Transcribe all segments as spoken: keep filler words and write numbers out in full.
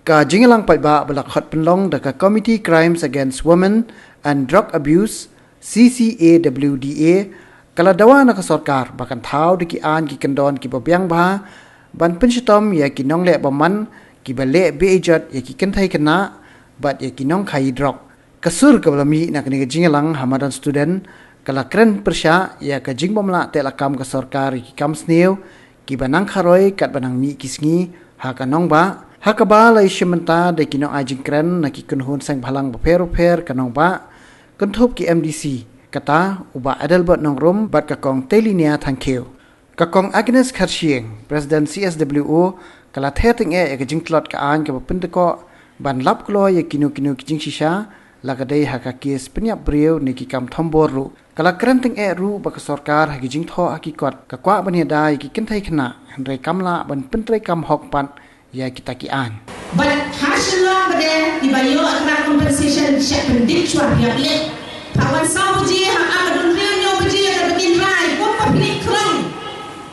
Ka jingïalang paidbah ba la khot pynlong da ka Committee Crimes Against Women and Drug Abuse, C C A W D A, ka la dawa na ka sorkar ba kan thaw da ki aiñ ki kyndon kiba biang bha ban pynshitom ïa ki nongleh bymman kiba leh beh jot ïa ki kynthei khynnah bad ïa ki nongkhaïi drok. Ka sur kaba la mih na kane ka jingïalang ha madan Student ka la kren pyrshah ïa ka jingbymlah teh lakam ka sorkar ïa ki kam sniew kiba nang kharoi katba nang mih ki sngi ha ka nongbah, ha kaba la ïashim bynta da ki nongai jingkren na ki kynhun seng bhalang bapher bapher ka nongbah, kynthup ki M D C, kata u Bah Adelbert Nongrum bad ka Kong Telinia Thangkhiew. Ka Kong Agnes Kharshiing, President C S W O, ka la theh tyngeh ïa ka jingtlot ka aiñ kaba pyntyngkhuh ban lap kloi ïa kino kino ki jingshisha, la ka dei ha ka kes pynïap briew ne ki kam thombor ruh. Ka la kren tyngeh ruh ba ka sorkar ha ki jingthoh ha ki kot ka kwah ban ïada ïa ki kynthei khynnah, hynrei kam lah ban pyntreikam hok pat ïa kita ki aiñ. Bad ha Shillong ba dei kiba ïoh ïa ka compensation shah pyndit shuwa ïa leh. Pha wan saw baje ha ka don riewñiew baje ka ba kin rai kum ba phi leh krong.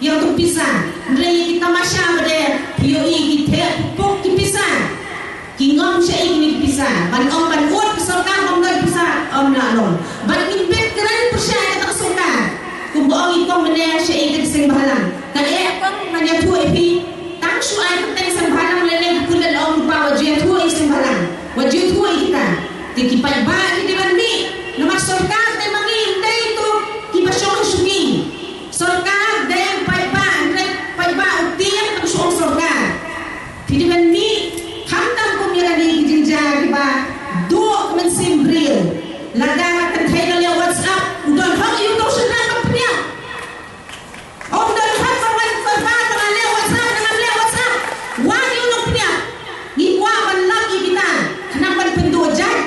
Ïa tu pisa, hynrei ki tamasha ba dei phi ïohi ki theh puk ki pisa. Ki ngam sha ïa kine ki pisa, ban ong ban ud ka sorkar ngam don pisa, ym lah long. Ban ngim bit kren pyrshah ïa ka sorkar. Kumba ong i kong mynne sha ïa ka seng bhalang. Ka eh kong ngan ïathuh ïa phi. Tang shu ai ka teng seng bhalang lei lei ka pun lei ong rupa wat ju ïathuh ïa seng bhalang. Wat ju ïathuh ïa kita. Te ki paidbah ki dei ban mih. Namar sorkar te ma ngi ym dei tu kiba shong ha shuki. Sorkar dei paidbah, hynrei paidbah u tieng tang shu ong sorkar. Phi dei ban mih, khamtam kum ïa kane ki jingjia kiba duh ka mynsiem briew. Lada ka kynthei ka leh WhatsApp, u don hok ïa uto u shynrang ban pynïap. Ym don hok ban wan pyrbat ba nga leh WhatsApp, nga leh WhatsApp. Wan ïa u nongpynïap. Ngi kwah ban lap ïa kita, khnang ban pynduh jait.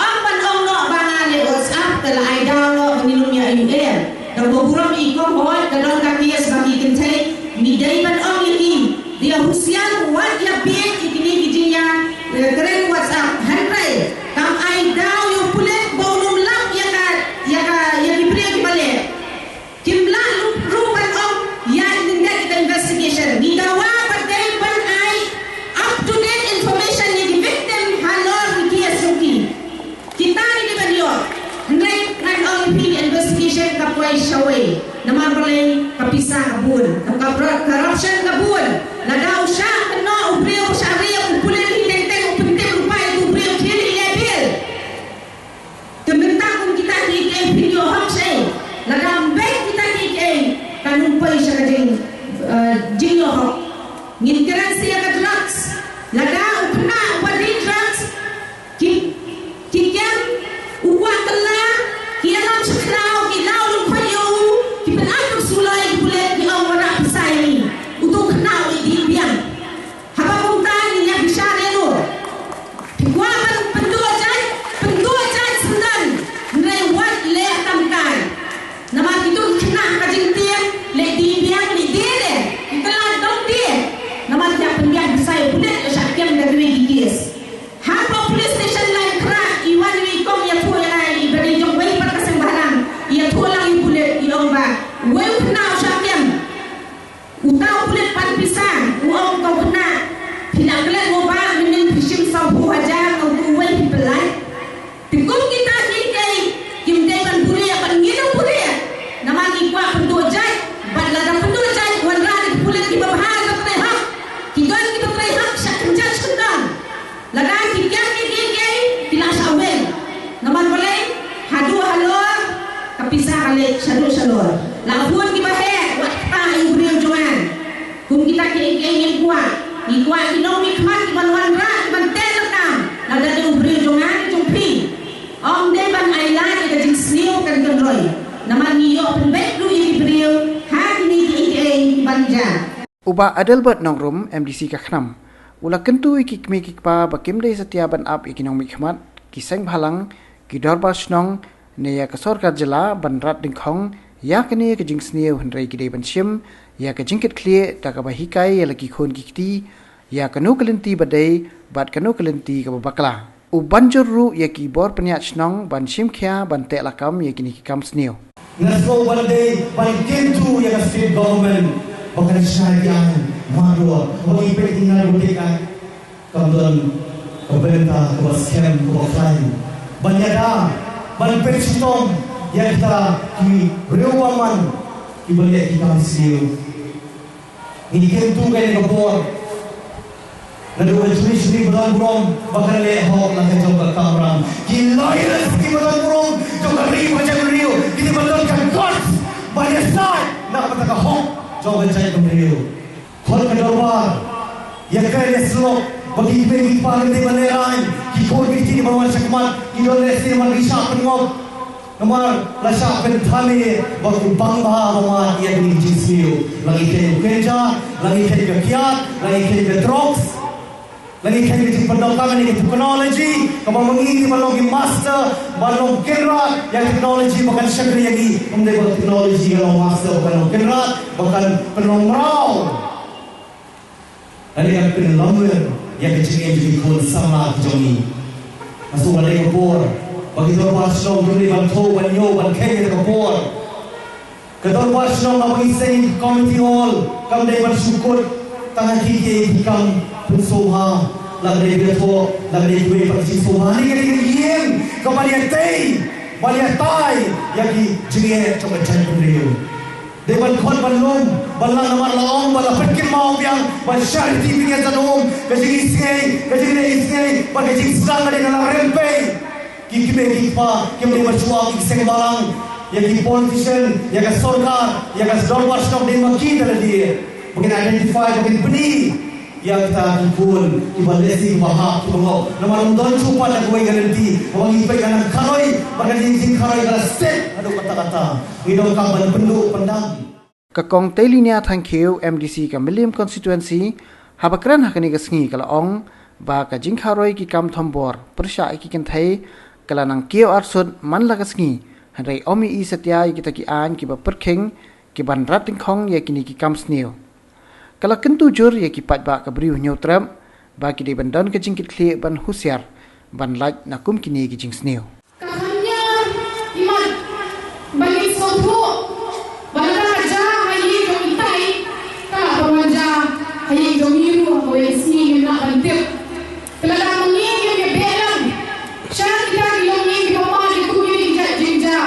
Ym ban ong noh ba nga leh WhatsApp te la ai daw noh ba ngin ym ïa ïoh em. Da ba burom i kong hooid ka don ka case ba ki kynthei. Ngi dei ban ong ïa ki. Ïa husiar wat ïa bieit ïa kine ki jingïa, eh, kren WhatsApp. Hynrei kam ai daw ïa u pulit ba un ym lap ïa ka, ïa ka, ïa ki briew kiba leh. Kim lah ruh ban ong ïa ïa ka investigation. Ngi dawa ba dei ban ai up to date information ïa ki victim halor ki case jong ki. Kita ngi dei ban ïoh. Hynrei ngan ong ïa phi investigation ka poi shawei. Namar balei ka pisa ka bun. Ka corru-, corruption ka bun. Lada u shah kynnoh u briew u shah riam u pulit hi teng teng u pyntip rupa ïa u briew khie leh bail. Te mynta kum kita kiei kiei phin ïoh hok shaei. Lada ym beit kita kiei kiei kan ym poi sha ka jing, eh, jingïoh hok. Ngin kren sa ïa ka drugs. Lada u khynnah uba dih drugs ki, ki kem u kwah kylla, ki ïalam sha khlaw, ki law lyngkhuh ïa u, ki pynap lut suloi, ki pulit ki ong wanrah pisa ïa ngi. Uto u khynnah u dih biang. Haba kumta ngin ïa bishar ïa u. Phi kwah ban pynduh jait, pynduh jait syndon. Hynrei wat leh tangkai. Namar kito ki khynnah ka jingtieng, leh dih biang, leh dih leh. Ki kylla dong dih. Namar ki hap pynbiang pisa ïa u pulit ïa shah kem da kiwei ki case. Hapoh police station Laitumkhrah, i wan i kong ïathuh ïa nga, i ba dei jong wei pat ka seng bhalang. Ïathuh lang ïa u pulit, i ong ba wei u khynnah u shah kem. Uta u pulit pan pisa, u ong, "Ko khynnah, phi la klet mo ba mynnin phi shim sawphew hajar, ko uwei phi pynlait." Te kum kita kiei kiei kim dei ban buhrieh, ban ngin ym buhrieh. Namar ngi kwah pynduh jait, bad lada pynduh jait wanrah da ki pulit kiba bha, kiba trei hok. Ki don kiba trei hok sha khyndiat sha khyndong. Lada ki kem kiei kiei ki la shah weng. Namar balei? Haduh halor ka pisa ka leit shaduh shalor. La bun kiba heh, wat kata ïa u briew jong nga. Kum kita kiei kiei ngin kwah. Ngi kwah ki nongmihkhmat kiban wanrah, kiban teh lakam. Lada dei u briew jong nga ne jong phi. Ym dei ban ai lad ïa ka jingsniew kan kynroi. Namar ngi ïoh pynbeit ruh ïa ki briew ha kine kiei kiei kiban jia. U Bah Adelbert Nongrum, M D C ka Khnam, u la kyntu ïa ki kmie ki kpa ba kim dei satia ban ap ïa ki nongmihkhmat, ki seng bhalang, ki dorbar shnong, ne ïa ka sorkar jylla ban rat dyngkhong ïa kane ka jingsniew, hynrei ki dei ban shim ïa ka jingkitkhlieh da kaba hikai ïa la ki khun ki kti ïa kano ka lynti ba dei bad kano ka lynti kaba bakla. U ban jur ruh ïa ki bor pynïaid shnong ban shim khia ban teh lakam ïa kine ki kam sniew. Nga sngew ban dei ban kyntu ïa ka state government ba kan shna ïa ki aiñ mardor, ba ngi peit ïa ki narcotic act. Kam don Ka bynta kaba skhem kaba khlaiñ ban ïada ban pynshitom ïa kita ki briew bymman kiba leh ki kam sniew. Ngi kyntu kane ka por naduh ka judiciary ba don burom ba kan leh hok na ka jong ka kamram. Ki lawyers kiba don burom jong ka ri ba jaitbynriew, kine ba don ka guts ban ïasaid na ka bynta ka hok jong ka jaitbynriew. Khot ka dorbar ïa ka ïa slok ba ki kmie ki kpa ki dei ban lehraiñ, ki khun ki kti ban wan shakhmat, ki don lehse ban ki shah pynngop. Namar la shah pynthame ba ki bang bha ba mad ïa kine ki jingsniew. La ngi kheiñ ka kynja, la ngi kheiñ ka kiad, la ngi kheiñ ka drugs, la ngi kheiñ ka jingpyndonkam ïa ka technology, kaba ma ngi ngi ban long ki master, ban long kynrad ïa ka technology ba kan shakri ïa ngi. Ym dei ba technology ka long master ba kan long kynrad, ba kan pynlong mraw. Lane kan pynlong ïa ka jingim jong ki khun samla ki jong ngi. Nga sngewbha dei ka por ba ki dorbar shnong kim dei ban thew ban ïoh ban kheiñ ïa ka por. Ka dorbar shnong kaba ngi seng community hall kam dei ban shu kut tang ha ki ki kam pynsngewbha, la dei ban thoh, la dei ban pynshim sngewbha. Ni ka dei ka ïing kaba ïa tei ban ïa tai ïa ki jingeh jong ka jaitbynriew. Dei ban khot ban lum ban lang namar la ong ba la pynkynmaw biang ban charity begins at home. Ka jingisngei, ka jingleh isngei bad ka jingsdang ka dei na la rympei. Ki kmie ki kpa kim dei ban shu ong ki seng balang ïa ki politician, ïa ka sorkar, ïa ka dorbar shnong, dei ma ki da lade ba kin identify, ba kin pyni ïa kita ki khun kiba lehse kiba hap kiba ngop. Namar ym don shuh pat da kawei ka lynti haba ngi peit ka nang kharoi bad ka jingkharoi ka la stet haduh katta katta. Ngi donkam ban pynduh pyndam. Ka Kong Teilinia Thangkhiew, M D C ka Mylliem Constituency, haba kren ha kane ka sngi ka la ong ba ka jingkharoi ki kam thombor pyrshah ïa ki kynthei ka la nang kiew arsut man la ka sngi, hynrei ym ïohi satia ïa kita ki aiñ kiba pyrkhing ki ban rat dyngkhong ïa kine ki kam sniew. Ka la kyntu jur ïa ki paidbah ka Bri u Hynñiewtrep ba ki dei ban don ka jingkitkhlieh ban husiar ban lait na kum kine ki jingsniew. Ka khynñiar i mat ba ngin sngewthuh ba lada ka jia ha ïing jong itai, ka lah ban wan jia ha ïing jong ngi ruh ha kawei ka sngi, ngim lah ban tip. Te lada ma ngi ngim ïa beh lang sha kita ki longïing kiba mad ïa kum kine ki jait jingjia,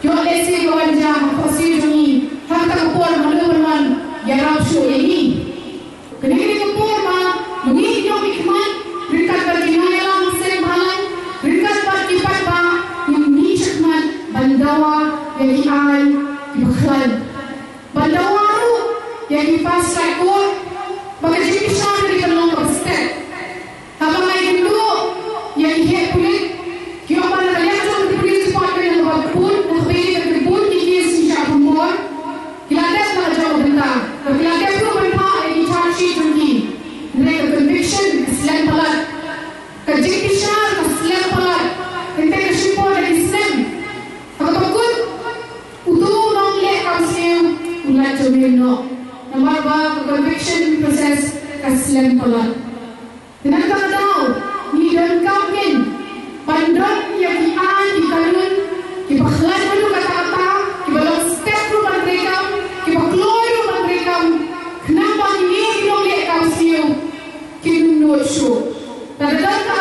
ïoh lehse ka wan jia ha ka shnong jong ngi ha kata ka por ba la wan ïarap shuh ïa ngi. Kane ka dei ka por ba ma ngi ki nongmihkhmat ryngkat bad ki nongïalam seng bhalang, ryngkat bad ki paidbah, ngin ïa shakmat ban dawa ïa ki aiñ kiba khlaiñ, ban dawa ruh ïa ki fast track court ba ka jingbishar ka dei ban long kaba stet. Haba nga ïakynduh ïa ki heh pulit, ki ong ba na ka liang jong ka police department, na kaba bun, na kaba bun ki case ki shah thombor, ki la dep na ka jong ka bynta, bad ki la dep ruh ban phah ïa ki charge sheet jong ki. Hynrei ka conviction ka slem palat, ka jingbishar ka slem palat. Kynthei ka shipor da ki slem. Ha kaba kut, uto u nongleh kam sniew u la jamin noh namar ba ka conviction process ka slem palat. Te na kata ka daw ngi donkam kein ban don ïa ki aiñ ki kanun kiba khlaiñ haduh katta katta, kiba long step ruh ban treikam, kiba kloi ruh ban treikam, khnang ba kine ki nongleh kam sniew kin nud shuh. Lada don ka